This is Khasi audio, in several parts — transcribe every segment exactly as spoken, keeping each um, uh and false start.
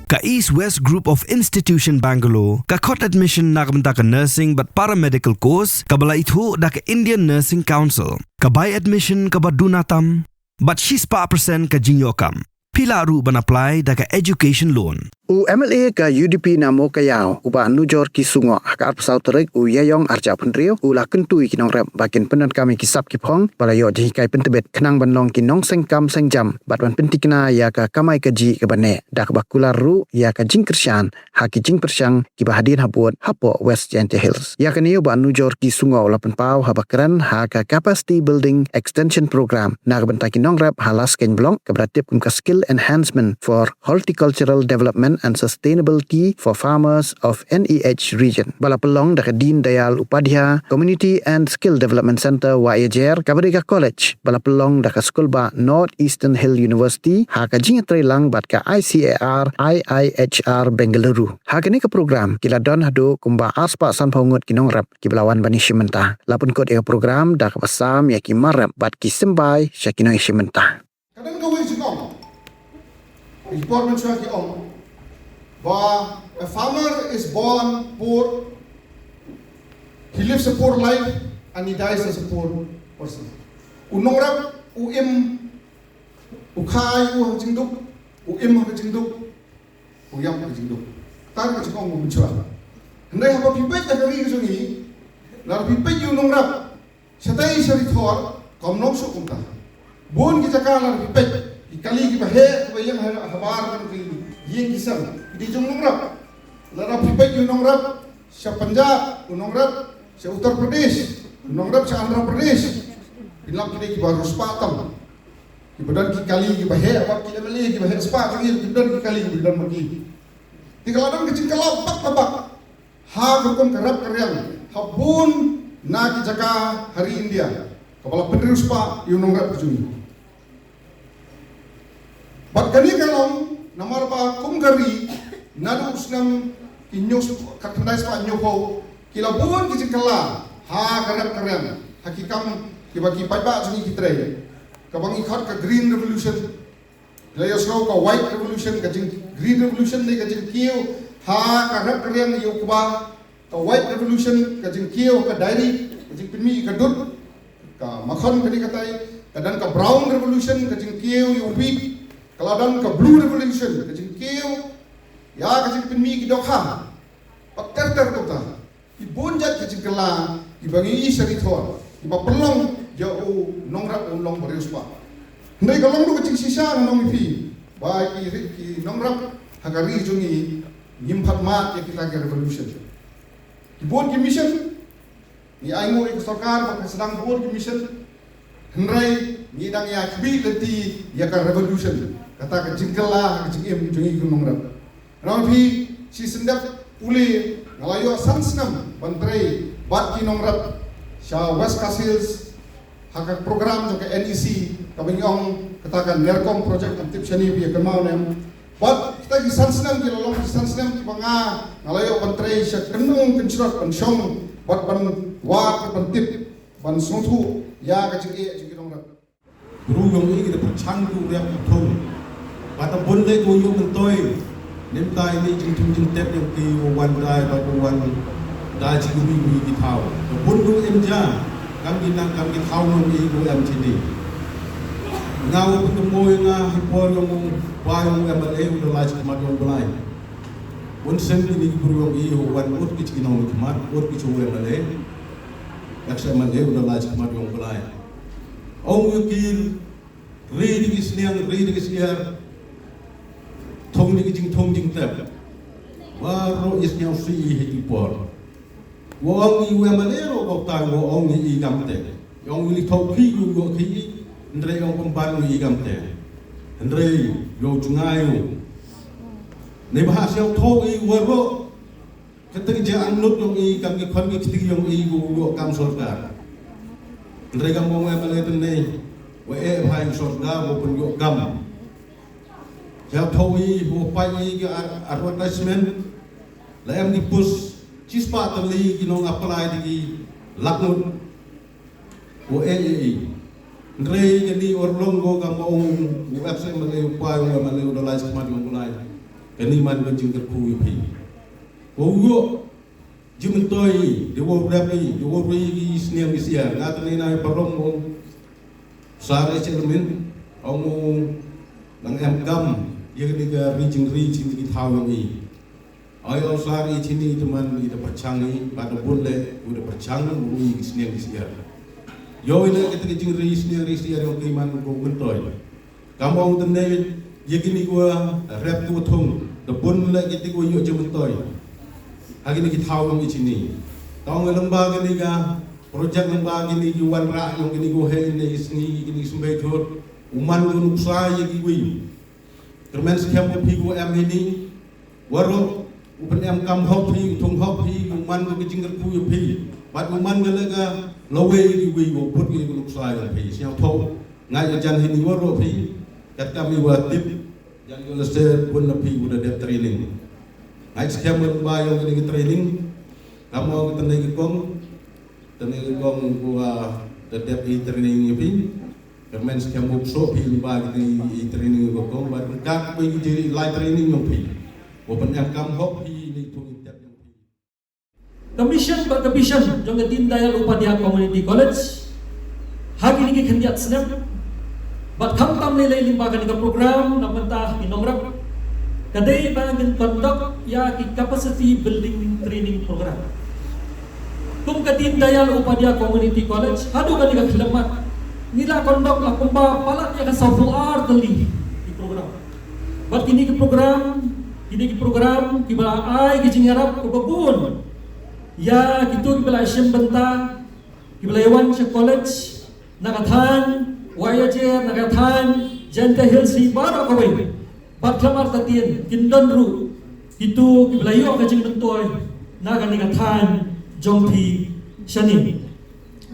Ka East West Group of Institution Bangalore ka khot admission na ka bynta ka nursing bad paramedical course kaba la ithuh da ka Indian Nursing Council. Ka bai admission kaba duna tam bad shispah percent ka jingïoh kam. Phi lah ruh ban apply da ka education loan. U M L A ka U D P na Mowkaiaw, u Bah Nujor Ki Sungoh, ha ka arphew saw tarik u Ïaïong arhajar arphew hynriew, u la kyntu ïa ki nongrep ba kin pyndonkam ïa ki sap ki phong ba la ïoh jinghikai pyntbit khnang ban long ki nongseng kam seng jam bad ban pynthikna ïa ka kamai kajih kaba neh, da kaba kular ruh ïa ka jingkyrshan ha ki jingpyrshang kiba hadien habud hapoh West Jaintia Hills. Ïa kane u Bah Nujor Ki Sungoh u la pynpaw haba kren ha ka Capacity Building Extension Program na ka bynta ki nongrep ha Laskeiñ Block, kaba la tip kum ka Skill Enhancement for Horticultural Development and Sustainability for Farmers of N E H Region, ba la pynlong da ka Deen Dayal Upadhyaya Community and Skill Development Centre, Wahiajer, kaba dei ka college ba la pynlong da ka skulbah North Eastern Hill University ha ka jingïatreilang bad ka I C A R I I H R Bengaluru. Ha kane ka program ki la don haduh kumba arspah sanphew ngut ki nongrep kiba la wan ban ïashim bynta. La pynkut ïa ka program da kaba sam ïa ki mar rep bad ki symbai sha ki nongïashim bynta. Ka don kawei ka jingong, i por mynshuwa ki ong ba a farmer is born poor, he lives a poor life and he dies as a poor person. U nongrep u im, u kha ïa u ha ka jingduk, u im ha ka jingduk, u ïap ha ka jingduk. Kata ka jingong ba mynshuwa. Hynrei haba phi peit ha ka ri ka jong ngi, lada phi peit ïa u nongrep shatei sha ri thor, kam long shuh kumta. Bun ki jaka lada phi peit, ki kali kiba heh kiba ïeng ha, habar jong ki ïing ki sem, ki dei jong u nongrep. Lada phi peit ïa u nongrep sha Punjab, u nongrep sha Uttar Pradesh, u nongrep sha Andhra Pradesh, phin lap ki dei kiba riewspah tam. Kiba don ki kali kiba heh bad ki M L A kiba heh spah jong ngi, kiba don ki kali kiba don ma ki. Te ka la don ka jingkylla bak la bak ha ka rukom ka rep ka riang ha bun na ki jaka ha ri India, kaba la pynriewspah ïa u nongrep ka jong ngi. Bad kane ka long namar ba kum ka ri, naduh u snem ki hynñiew, khatkhyndai spah hynñiewphew, ki la bun ki jingkylla ha ka rep ka riang, ha ki kam kiba ki paidbah jong ngi ki trei, kaba ngi khot ka Green Revolution. La ïohsngew ka White Revolution, ka jing Green Revolution ne ka jingkiew ha ka rep ka riang ïa u kba. Ka White Revolution, ka jingkiew ka dairy, ka jingpynmih ïa ka dud, ka makhon ka dei katai. Ka don ka Brown Revolution, ka jingkiew ïa u wheat. Ka la don ka Blue Revolution, ka jingkiew ïa ka jingpynmih ki dohkha. Bad ter ter kumta. Ki bun jait ki jingkylla kiba ngi ïohi sha ri thor, kiba pynlong ïa u nongrep un long ba riewspah. Hynrei ka long ruh ka jingshisha ngan ong ïa phi ba ki ri, ki nongrep ha ka ri jong ngi ngim pat mad ïa kita ki revolution. Ki bun ki mission, ngi ainguh ïa ka sorkar ba ka sdang bun ki mission. Hynrei ngi dang ïa khmih lynti ïa ka revolution, kata ka jingkylla ha ka jingim jong ngi ki nongrep. Ngan ong ïa phi, shi sien dep pule nga la ïoh san snem ban trei bad ki nongrep sha West Khasi Hills ha ka program jong ka N E C, kaba ngi ong kata ka NERCOM project, ngam tip shane phi ïa kynmaw ne em. Bad kita ki san snem ki la long ki san snem kiba nga, nga la ïoh ban trei sha kynung kynshrot ban shong bad ban wad bad ban tip, ban sngewthuh ïa ka jingeh jong ki nongrep. Bru yong i ki da pyrshang ki u riap ki thung. Bad ta bun lei ki u ïoh myntoi. Nym tai ni jingthung jingtep yong ki u wan dai bad u wan dai jingri wi ki thaw. Ta bun ki u im ja. Kam ki nang kam ki thaw yong i ki u M T D. Nga u pynkynmaw ïa nga hi por yong u ba yong u M L A u da lait khmat yong Blai. Bun sien ki ni ki bru yong i u wan ut ki chi ki nong khmat, ut ki chi u M L A. Yak sa M L A u da lait khmat yong Blai. Ong u ki ri dei ki sniang, ri dei ki sniar. Thung dei ki jingthung jingtep. Waroh i sniaw si i hi ki por. Wa ong i u M L A ro ko tai wa ong i i kam te. Ong i li thok ki u yo ki i. Hynrei ong pemban i i kam te. Hynrei yo jngai u. Nei ba ha siaw thok i waroh. Ka teng ja ang lut yong i kam ki khon ki kti yong i u ïoh kam sorkar. Hynrei kam ong em ale teng nei wa e bha yong sorkar wa pun ïoh kam. Ja thaw i wa pai i ki advertisement la em ki post chispah tylli ki nong apply di ki lak ngut. Wa e e e. Hynrei kani or long ko kam ong u F C M L A u pai u M L A u da lai smat yong u lai. Kane man ka jingkyrkhu ïa phi. Ko ïoh jingmyntoi, da wow rep i, da wow rwai i sniang i siar. Nga tang ïa na i parom mo. Sar i chairman, ong mo nang em kam, ïa kane ka ri jingri jingri ki thaw ïong i. Ai au sar i chini te man i da pyrchang i, ba da bun le, u da pyrchang, u rwai i sniang i siar. Ïoh i le kata ka jingri sniang ri siar ïong ki man ko myntoi. Kam ong tang ne, ïa kini ko rep ko thung, da bun le kiti ko ïoh jingmyntoi. Ha kini ki thaw ïong i chini. Tang ïa lem ba kini ka project lem ba kini ki wanrah ïong kini ko hei ne i sngi kini ki symbai thur. U man ko nuksa ïa ki wi. Kyrmen skhem ko phi ko em hini. Waroh, u pynem kam hok phi, u thung hok phi, u man ko ki jingkyrkhu ïa phi. Bad u man ka le ka lawei ïa ki wi, u put ïa ki nuksa ïa phi. Sngewthuh, nga ïa jan hini waroh phi, kat kam i wa tip, jan ïa la ser, bun na phi, u da dep training. Nga ïa skhem ïa ba ïa kini ki training, kam ong tang ne ki kong, tang ne ki kong, u wa da dep i training ïa phi. Kyrmen skhem u pso phi ba ki i training ko kong ba ka ko i jiri lai training ïong phi. Wa pynem kam hok phi ni thung i tep ïong phi. Ka mission bad ka vision jong ka Deen Dayal Upadhyaya Community College ha kini ki khyndiat snem. Bad khamtam lei lei lyngba kane ka program na bynta ki nongrep. Ka dei ba ngin conduct ïa ki capacity building training program. Kum ka Deen Dayal Upadhyaya Community College, haduh kane ka khyllipmat, ngi la conduct la kumba palat ïa ka sawphew ar tylli ki program. Bad kine ki program, kine ki program, kiba la ai ki jingïarap kaba bun ïa kito kiba la shim bynta, kiba la ïawan sha college, na ka thaiñ Wahiajer, na ka thaiñ Jaintia Hills hi baroh kawei. Bad khlem artatien, kin don ruh kito kiba la ïoh ka jingmyntoi na kane ka thaiñ jong phi shane.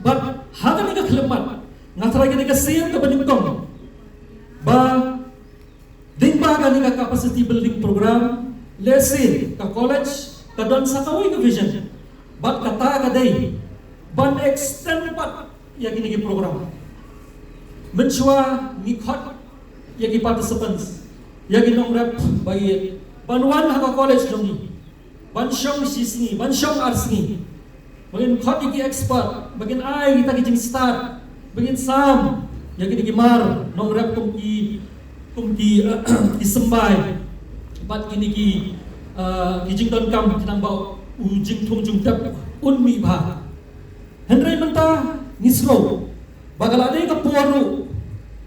Bad ha kane ka khyllipmat, nga tharai kane ka sien kaba nyngkong ba lyngba kane ka capacity building program, lehse ka college ka don sa kawei ka vision. Bad kata ka dei ban extend pat ïa kine ki program. Mynshuwa ngi khot ïa ki participants, ïa ki nongrep ba ïeit ban wan ha ka college jong ngi, ban shong shi sngi, ban shong ar sngi. Ba ngin khot ïa ki expert, ba ngin ai kita ki jingstad, ba ngin sam ïa kine ki mar nongrep kum ki, kum ki, ki symbai bad kine ki, eh, ki jingdonkam khnang ba u jingthung jingtep un mih bha. Hynrei mynta ngi sngew ba ka la dei ka por ruh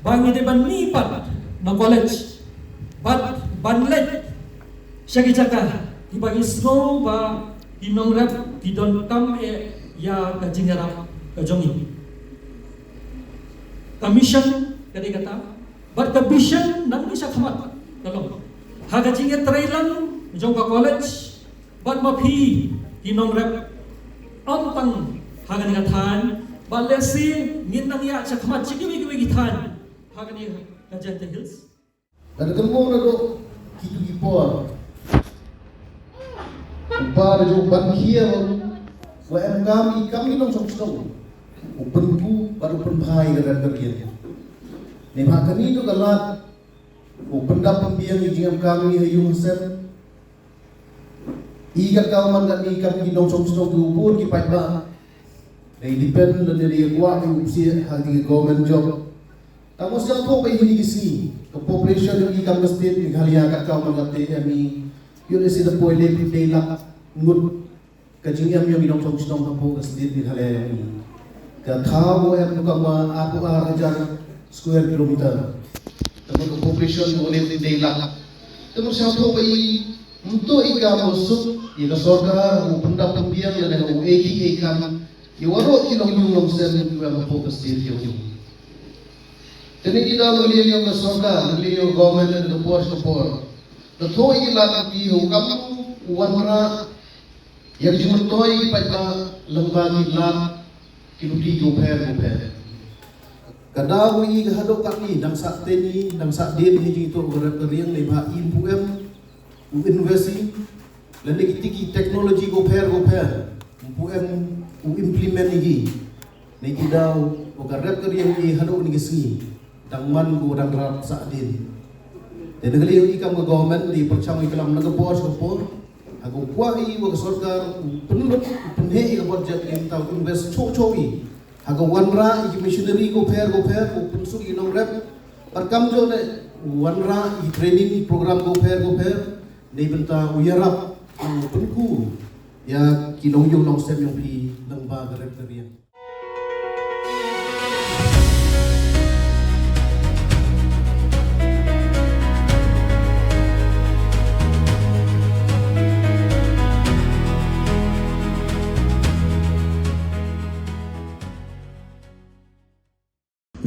ba ngi dei ban mih pat na college bad ban leit sha ki jaka kiba ngi sngew ba ki nongrep ki donkam eh ïa ka jingïarap ka jong ngi. Ka mission ka dei kata, bad ka vision nang ki shakhmat ka long ha ka jingïatreilang jong ka college. Bad ma phi ki nongrep ym tang ha kane ka thaiñ, bad lehse ngin nang ïaid shakhmat sha kiwei kiwei ki thaiñ ha kane ka Jaintia Hills. Lada kynmaw naduh kito ki por, u pa da jong u ban khia ba u, wa em kam i kam ki nongshong shnong, u pynku bad u pynbha ïa ka rep ka riang. Neibhah kane to ka lad u pyndap pynbiang ïa ki jingem kam ngi ha ïung ha sem. I kat kaw man kat i kam ki nongshong shnong ki bun ki paidbah. Dei depend lane dei kwah ïa u psiah ha ki government job. Tang mos jam thok ba i hini ki sngi ka population i kam ka state Meghalaya kat kaw man kat te em i ïoh lehse da poi leh dei lak ngut. Ka jingem ïong i nongshong shnong hapoh ka state Meghalaya ïong i. Ka thaw u em ka ma arphew ar hajar square kilometer. Tang ka population u leh dei lak. Tang sha thaw ba i Nto i kam u suk ïa ka sorkar u pyndap pynbiang lane u eki ïa i kam ïa waroh ki long ïung long sem ki wan hapoh ka state ïong ïung. Te ni ki daw u liang ïong ka sorkar, u liang ïong government lane ka por ka por. Ka thoh ïa ki lad ki u kam u wanrah ïa ka jingmyntoi ki paidbah lyngba ki lad ki luti ki u pher u pher. Ka daw i ka haduh katni dang sah teni dang sah dien hi jingto ka rep ka riang neibhah i mpu em u invest i lane kiti ki technology ko pher ko pher mpu em u implement i ki. Nei ki daw ko ka rep ka riang i haduh ni ki sngi dang man ko dang rap sah dien. Ngi ka liang i kam ka government i pyrshang i klam na ka por sha ka por. Ha ka kwah i wa ka sorkar u pynlut u pynheh i ka budget i mynta u invest choh choh i. Ha ka wanrah i ki missionary ko pher ko pher ko pynsuk i nongrep. Bad kam jong ne u wanrah i training program ko pher ko pher. Nei mynta u ïarap u pynku ïa ki nongïung nongsem yong phi nang ba ka rep ka riang.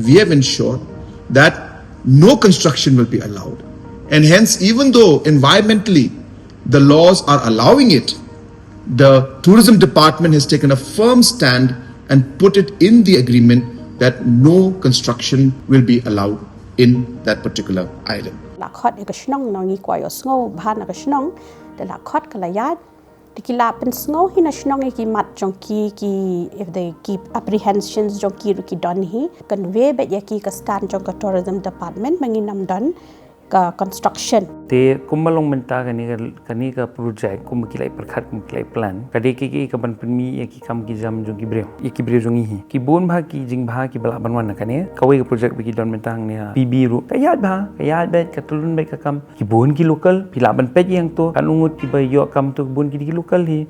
We have ensured that no construction will be allowed. And hence, even though environmentally the laws are allowing it, the tourism department has taken a firm stand and put it in the agreement that no construction will be allowed in that particular island. La khot ïa ka shnong nong i kwah ïohsngew bha na ka shnong, da la khot ka la ïaid. Te ki la pynsngew hi na shnong ïa ki mat jong ki, ki, if they keep apprehensions jong ki ruh ki don hi. Convey bad ïa ki ka stand jong ka tourism department ba ngin ym don ka construction. Te kumba long mynta kane ka, kane ka project kumba ki la i pyrkhat kumba ki la i plan. Ka dei ki, ki ka ban pynmih ïa ki kam ki jam jong ki briew. Ïa ki briew jong i hi. Ki bun bha ki jingbha ki ba lah ban wan na kane. Kawei ka project ba ki don mynta hangne ha P B ruh. Ka ïaid bha, ka ïaid bad ka tylun bad ka kam. Ki bun ki local, phi lah ban peit ïa to, kan ungut ki ba ïoh kam to ki bun ki dei ki local hi.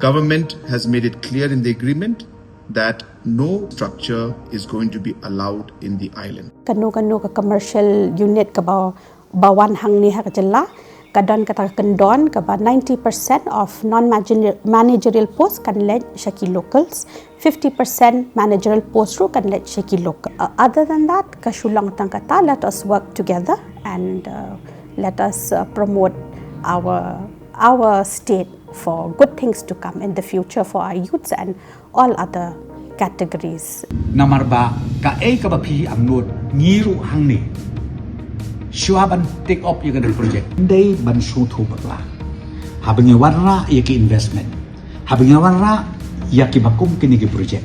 Government has made it clear in the agreement that no structure is going to be allowed in the island. Kano kano ka commercial unit ka ba, ba wan hangne ha ka jylla, ka don kata ka kyndon ka ba ninety percent of non managerial post kan leit sha ki locals. Fifty percent managerial post ruh kan leit sha ki local. Uh, other than that, ka shu long tang kata, let us work together and, uh, let us, uh, promote our, our state for good things to come in the future for our youths and all other categories. Namar ba kaei kaba phi angnud ngi ruh hangne. Shuwa ban take up ïa ka project. Dei ban shu thu bakla. Haba ngi wanrah ïa ki investment. Haba ngi wanrah ïa ki ba kum kine ki project.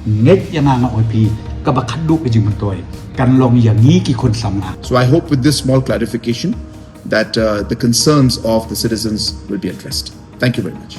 Ngeit ïa nga nga ong phi kaba khadduh ka jingmyntoi kan long ïa ngi ki khun samla. So I hope with this small clarification that, uh, the concerns of the citizens will be addressed. Thank you very much.